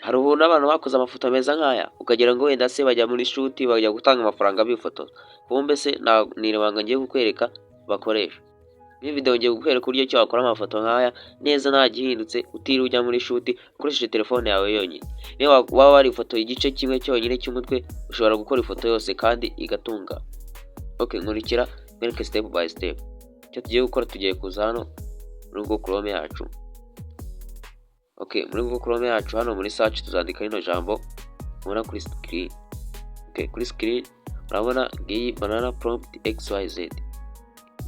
Hari ukuntu abantu bakoze amafoto meza nk'aya, ukagira ngo wenda se bajya muri shoot, bajya gutanga amafaranga bifotoza. Kumbe se ni ibanga ngiye kukwereka bakoresha. Muri video ngiye kukwereka uburyo ki wakora amafoto nk'aya neza nta gihindutse, utiriwe ujya muri shoot, ukoresheje telefone yawe yonyine. Niyo waba warifotoye igice kimwe cyonyine cy'umutwe, ushobora gukora ifoto yose kandi igatunga. Okay, nkurikira nkwereke step by step. Icyo tugiye gukora, tugiye kuza hano muri Google Chrome yacu. Okay, muri Google Chrome yacu hano muri search tuzandika rino jambo ubona kuri screen. Okay, kuri screen urabona ngiyi, banana prompt xyz.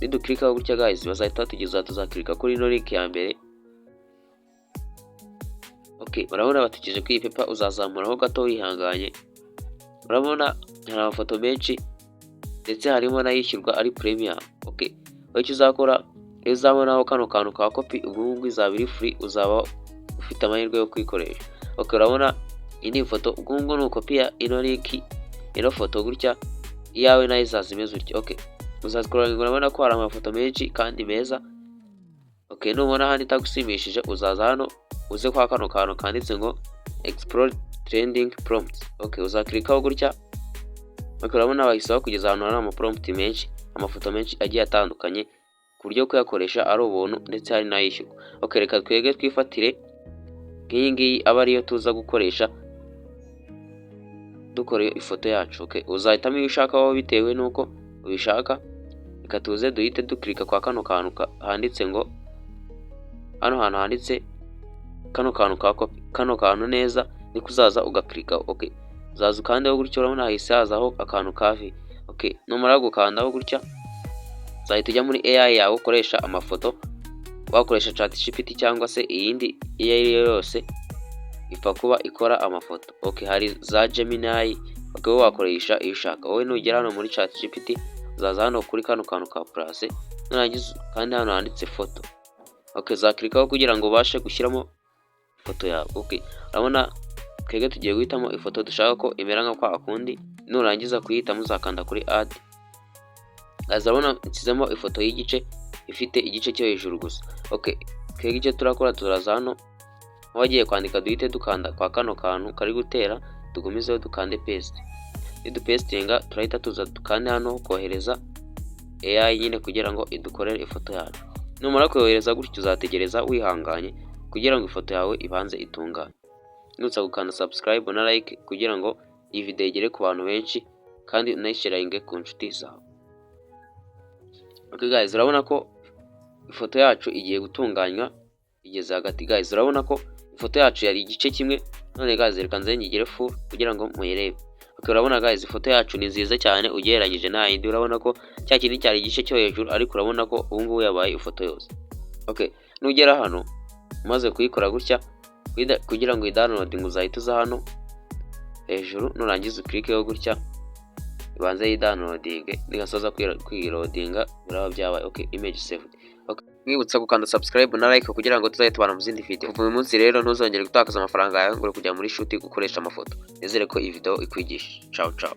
Niduclickaho gutya guys, bazahita batugeza, tuzakirika kuri ino link ya mbere. Okay, urabona batugejeje kuri iyi paper. Uzazamuraho gato wihanganye. Urabona hari amafoto menshi, ndetse harimo n'ayishyurwa ari premium. Okay, wowe icyo uzakora, iyo uzabonaho kano kantu ka copy, ubwo ngubwo izaba iri free, uzaba ufite amahirwe yo kuyikoresha. Okay, urabona iyi ni ifoto. Ubwo ngubwo nukopiya ino link, ino foto gutya, iyawe nayo izaza imeze utya. Okay, uzascrollinga, urabona ko hari amafoto menshi kandi meza. Okay, nubona hano itagushimishije, uzaza hano uze kwa kano kantu kanditse ngo "Explore trending prompts". Okay, uzaclickaho gutya. Okay, urabona bahise bakugeza ahantu hari ama prompt menshi, amafoto menshi agiye atandukanye, ku buryo kuyakoresha ari ubuntu, ndetse hari n'ayishyurwa. Okay, reka twebwe twifatire nk'iyi ngiyi, aba ariyo tuza gukoresha dukora ifoto yacu. Okay, uzahitamo iyo ushaka wowe bitewe n'uko ubishaka. Reka tuze duhite duclicka kwa kano kantu handitse ngo, hano hantu handitse kano kantu ka copy, kano kantu neza niko uzaza ugaclicka. Okay, uzaza ukandeho gutyo, urabona hahise hazaho akantu ka V. Okay, numara gukandaho gutya, uzahita ujya muri AI yawe ukoresha amafoto, wakoresha ChatGPT cyangwa se iyindi iyo ari yo yose ipfa kuba ikora amafoto. Okay, hari za Gemini, okay, wowe wakoresha iyo ushaka. Wowe nugera hano muri ChatGPT, uzaza hano kuri kano kantu ka plus, nurangiza kandi hano handitse foto. Okay, uzaclickaho kugira ngo ubashe gushyiramo ifoto yawe. Okay, urabona twebwe tugiye guhitamo ifoto dushaka ko imera nka kwa kundi. Nurangiza kuyihitamo, uzakanda kuri add. Urabona nsizemo ifoto y'igice, ifite igice cyo hejuru gusa. Okay, twebwe icyo turakora, turaza hano nk'abagiye kwandika, duhite dukanda kwa kano kantu kari gutera, tugumizeho dukande paste. Nidupastinga, turahita tuza dukande hano kohereza AI nyine kugira ngo idukorere ifoto yacu. Numara kohereza gutyo, uzategereza wihanganye kugira ngo ifoto yawe ibanze itungane. Nutsa gukanda subscribe na like kugira ngo iyi video igere ku bantu benshi, kandi unayisharinge ku nshuti zawe. Okay guys, urabona ko ifoto yacu igiye gutunganywa, igeze hagati. Guys, urabona ko ifoto yacu yari igice kimwe, none guys, reka nze nyigire full kugira ngo muyirebe. Okay, urabona guys, ifoto yacu ni nziza cyane ugereranyije n'ayindi. Urabona ko cya kindi cyari igice cyo hejuru, ariko urabona ko ubu ngubu yabaye ifoto yose. Okay, nugera hano umaze kuyikora gutya, kugira ngo uyidownloadinge, uzahita uza hano hejuru, nurangiza uclickeho gutya, ibanze yidownloadinge. Nigasoza kwiloadinga, biraba byabaye okay, image saved. Okay. Mwibutsa gukanda subscribe na like kugira ngo tuzajye tubana mu zindi video. Kuva uyu munsi rero, ntuzongere gutakaza amafaranga yawe ngo uri kujya muri shoot gukoresha amafoto. Nizere ko iyi video ikwigisha. Ciao ciao.